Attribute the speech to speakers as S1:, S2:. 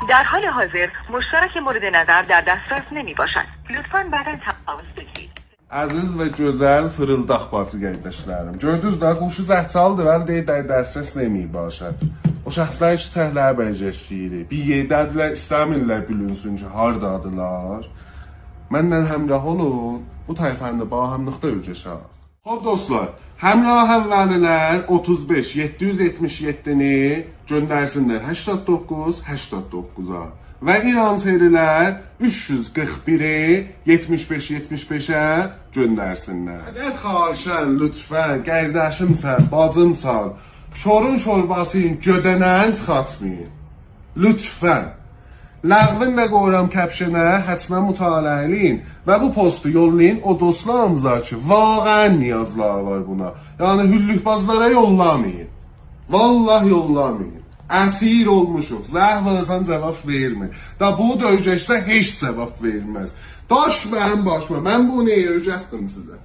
S1: در حال حاضر مشترک مورد نظر در دسترس نمی باشد. لطفاً بعدا تماس بگیرید.
S2: Əziz və gözəl fırıldaq bacı qardaşlarım. Gördünüz də quşu zəhçalıdır, bəli deyir در دسترس نمی باشد. O şəxslər ki, çəkləri bərcəşləyir. Bir yerdədirlər, istəmirlər bilinsin ki, hardadılar. Mənlə həmrah olun. Bu tayfanı da bahamlıqda öyrəşək. Xoş dostlar, həmrah əvvəlilər 35 777-ni göndərsinlər 89 89-a və İranserilər 341-i 75 75-ə göndərsinlər. Əgər xahişən, lütfən, qardaşımsan, bacımsan, şorun şorbasını gödənən çıxartmayın. Lütfən. Ləğvini də qoyuram kəpşənə, həttəmən mütaliə eləyin və bu postu yollayın o dostlarımıza ki, vaqəən niyazları var buna. Yəni hüllükbazlara yollamayın. Vallahi yollamayın. Əsir olmuşuq. Zəh vursan cavab vermir. Da bu döyəcəksə heç cavab verməz. Daş mənim başıma. Mən bunu öyrətdim sizə.